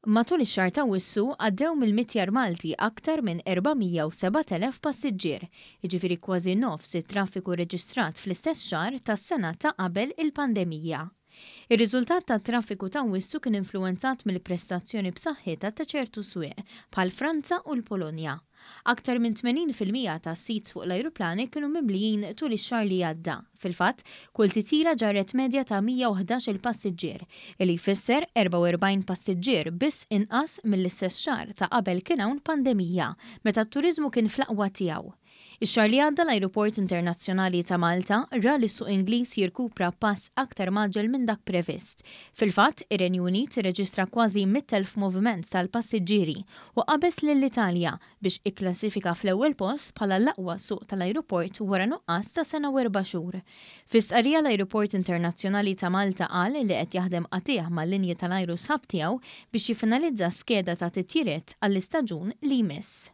Matul ix-xahar t'Awwissu għaddew mill-mitjar Malti aktar minn 407,000 passiġġier, jiġifieri kważi nofs it-traffiku reġistrat fl-istess xahar tas-sena ta' qabel il-pandemija. Ir-riżultat tat-traffiku t'Awwissu kien influwenzat mill-prestazzjoni b'saħħitha ta' ċertu swieq, bħal Franza u l-Polonja. Aktar minn 80% tas-seats fuq l-ajruplani kienu mimlijin tul ix-xahar li għadda. Fil-fatt, kull titjira ġarret medja ta' 111-il passiġġier, li jfisser 44 passiġġier biss inqas mill-istess xahar ta' qabel kien hawn pandemija, meta t-turiżmu kien fl-aqwa tiegħu. Ix-xahar li għadda l-Ajruport Internazzjonali ta' Malta ra lis-suq Ingliż jirkupra b'pass aktar mgħaġġel minn dak previst. Fil-fatt, ir-Renju Unit irreġistra kważi 100,000 moviment tal-passiġġieri u qabeż lill-Italja biex ikklassifika fl-ewwel post bħala l-aqwa suq tal-ajruport wara nuqqas ta' sena u erba' xhur. Fi stqarrija l-Ajruport Internazzjonali ta' Malta qal li qed jaħdem qatigħ mal-linji tal-ajru sħab tiegħu biex jiffinalizza skeda ta' titjiriet għall-istaġun li jmiss.